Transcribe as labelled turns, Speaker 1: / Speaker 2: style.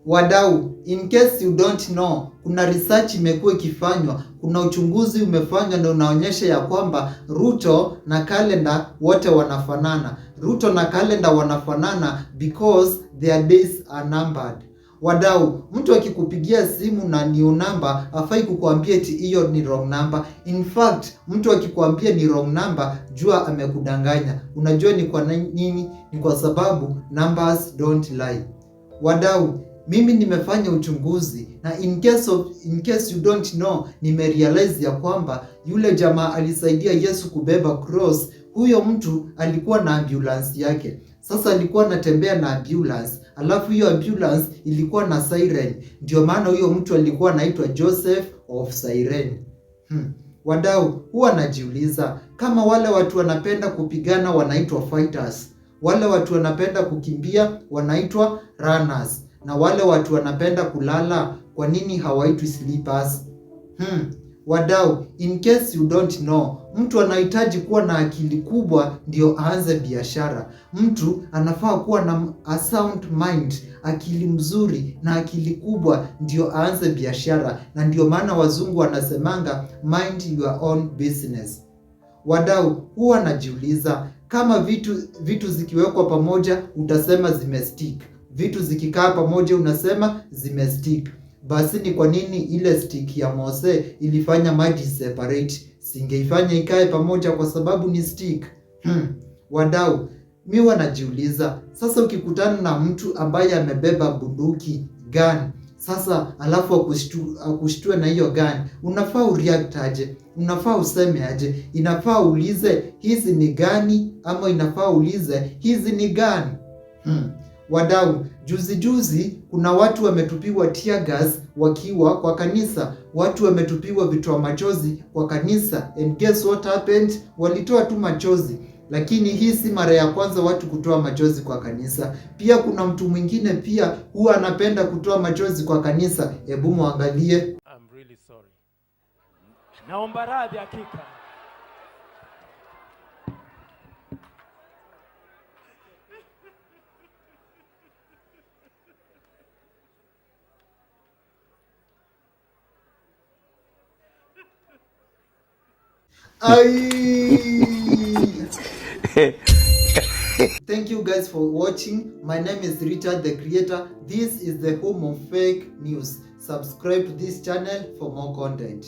Speaker 1: Wadau, in case you don't know, kuna research imekuwa ikifanywa, kuna uchunguzi umefanywa na unaonyesha ya kwamba Ruto na kalenda wote wanafanana. Ruto na kalenda wanafanana because their days are numbered. Wadau, mtu akikupigia simu na new number afai kukuambia eti hiyo ni wrong number. In fact, mtu akikwambia ni wrong number, jua amekudanganya. Unajua ni kwa nini? Ni kwa sababu numbers don't lie. Wadau, mimi nimefanya uchunguzi na in case you don't know, nimerealize ya kwamba yule jamaa alisaidia Yesu kubeba cross, huyo mtu alikuwa na ambulance yake. Sasa alikuwa anatembea na ambulance, alafu hiyo ambulance ilikuwa na siren. Ndio maana huyo mtu alikuwa anaitwa Joseph of Cyrene. Wadau, huwa najiuliza kama wale watu wanapenda kupigana wanaitwa fighters, wale watu wanapenda kukimbia wanaitwa runners, na wale watu wanapenda kulala kwa nini hawaitwi sleepers? Wadau, in case you don't know, mtu anahitaji kuwa na akili kubwa ndio aanze biashara. Mtu anafaa kuwa na a sound mind, akili mzuri na akili kubwa ndio aanze biashara, na ndio maana wazungu wanasemanga mind your own business. Wadau, huwa najiuliza kama vitu zikiwekwa pamoja utasema zimestick, vitu zikikaa pamoja unasema zimestick. Basi ni kwa nini ile stick ya Mose ilifanya maji separate? Singeifanya ikae pamoja kwa sababu ni stick. Wadau, mi wanajiuliza sasa, ukikutana na mtu ambaye amebeba bunduki gun, sasa alafu akushtue na hiyo gun, unafaa ureact aje? Unafaa useme aje? Inafaa uulize hizi ni gani, ama inafaa uulize hizi ni gani? Wadau, juzi juzi kuna watu wametupiwa tear gas wakiwa kwa kanisa, watu wametupiwa vitoa machozi kwa kanisa, and guess what happened? Walitoa tu machozi. Lakini hii si mara ya kwanza watu kutoa machozi kwa kanisa. Pia kuna mtu mwingine pia huwa anapenda kutoa machozi kwa kanisa. Hebu muangalie.
Speaker 2: I'm really sorry.
Speaker 3: Naomba radhi hakika.
Speaker 1: Ai! Thank you guys for watching. My name is Richard the Creator. This is the home of fake news. Subscribe to this channel for more content.